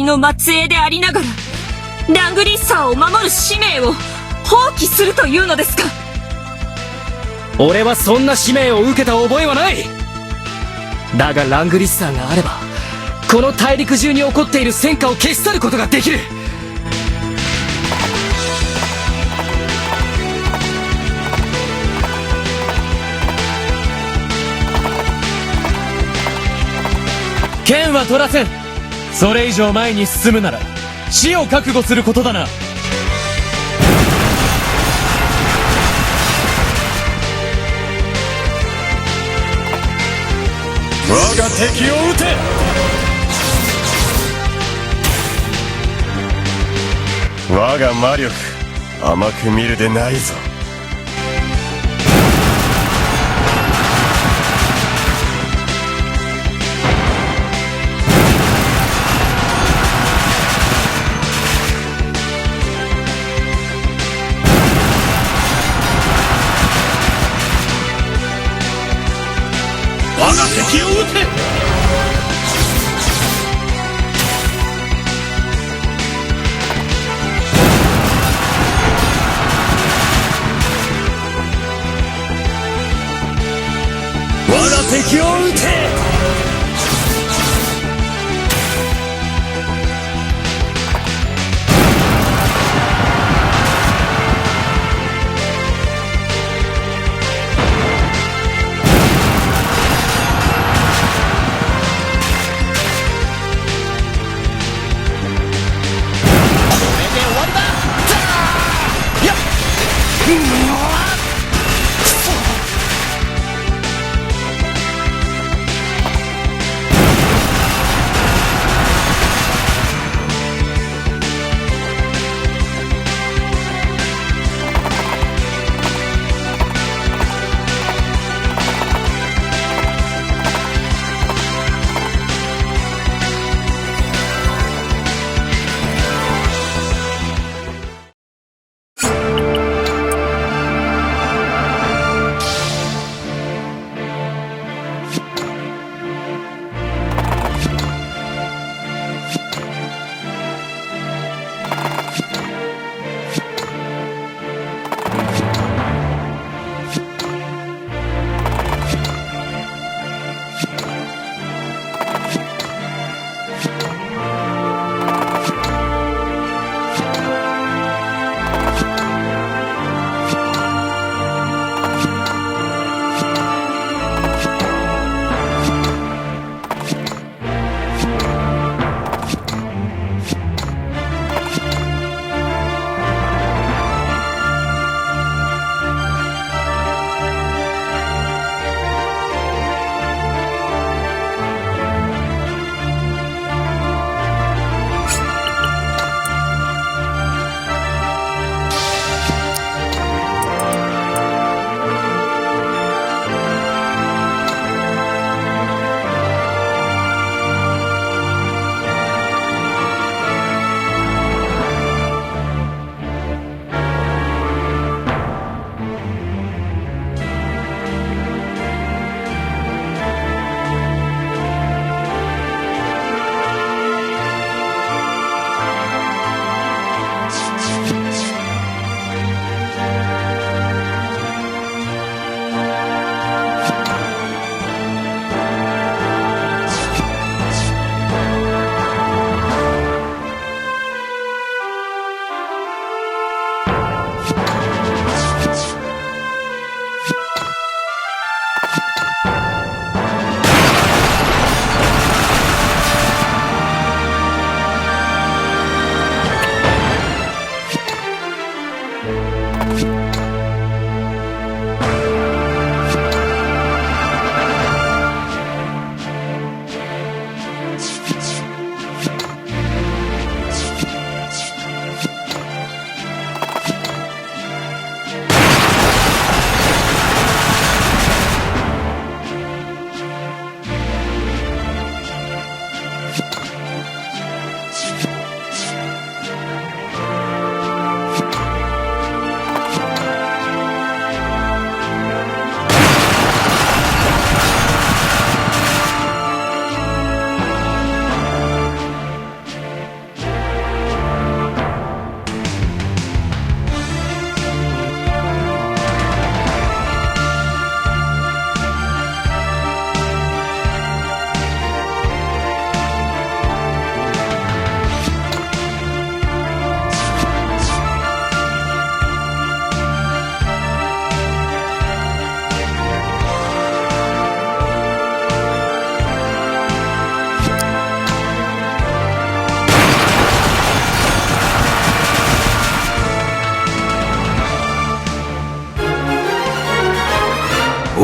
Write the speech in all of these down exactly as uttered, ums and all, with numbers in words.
の末裔でありながら、ラングリッサーを守る使命を放棄するというのですか？俺はそんな使命を受けた覚えはない。だがラングリッサーがあれば、この大陸中に起こっている戦火を消し去ることができる。剣は取らせん。それ以上前に進むなら、死を覚悟することだな。我が敵を討て。我が魔力、甘く見るでないぞ。我が敵を討て。我が敵を討て。これで終わりだ。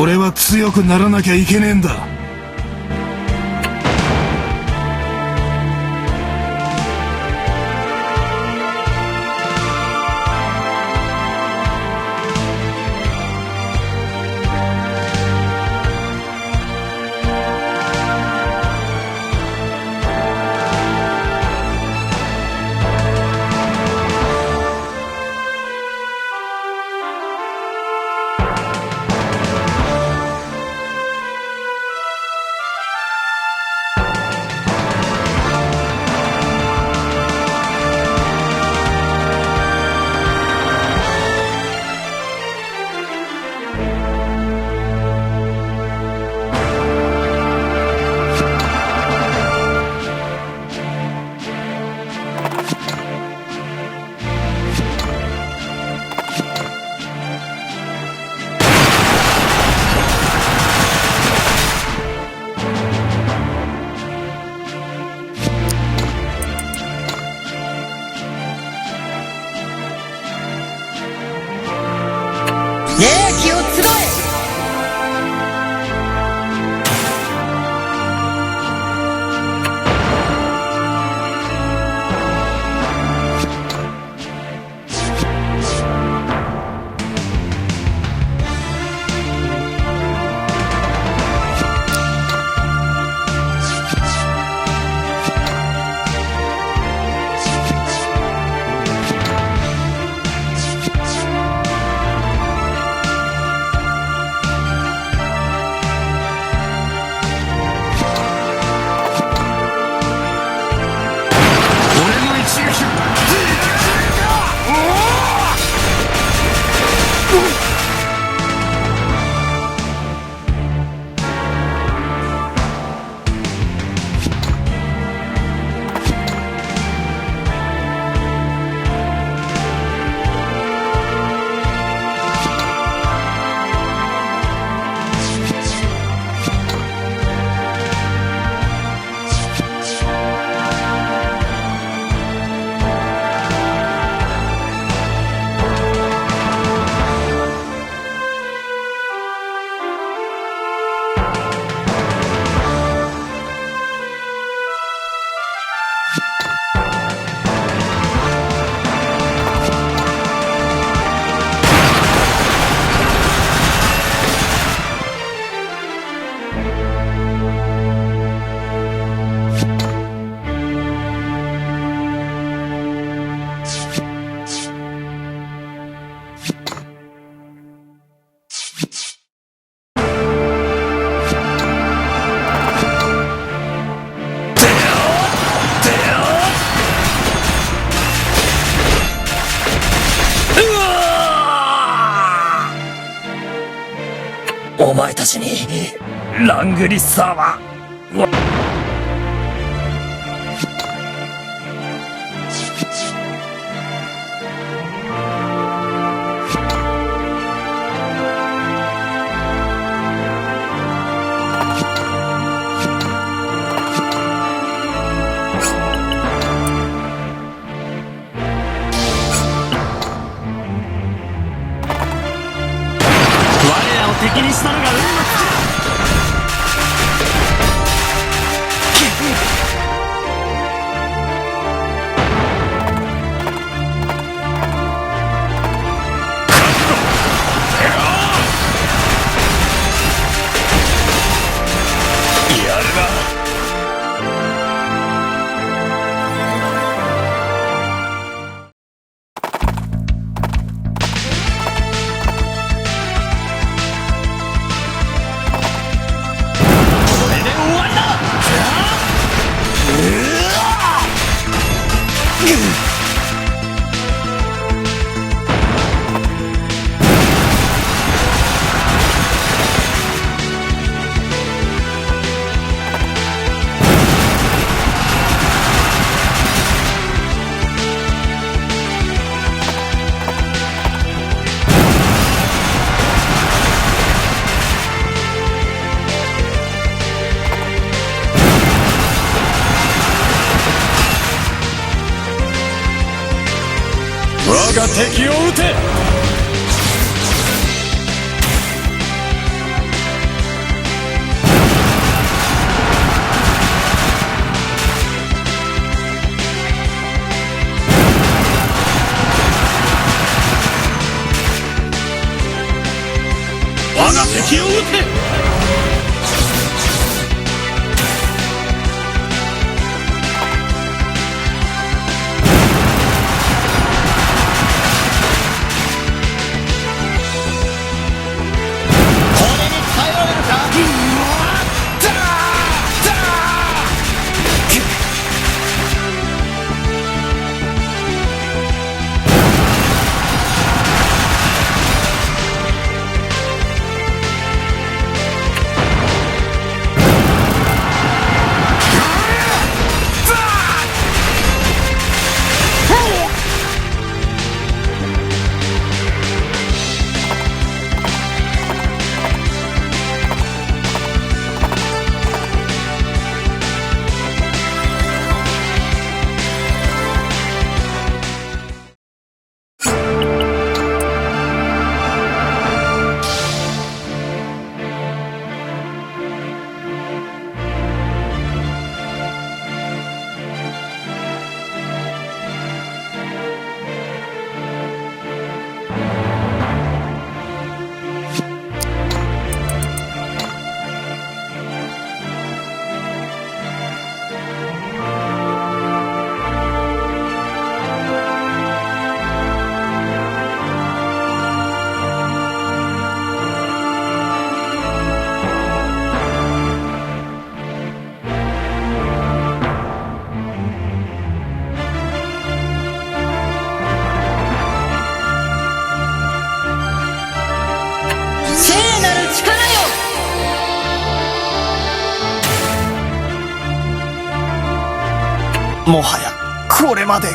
俺は強くならなきゃいけねえんだ。冷気を集え。お前たちに、ラングリスターは、我らを敵にしたのが運の尽きだ。やるな。これで終わりだ。我が敵を討て。気を打て。これに耐えられるか？うわっ！聖なる力よ。もはやこれまで。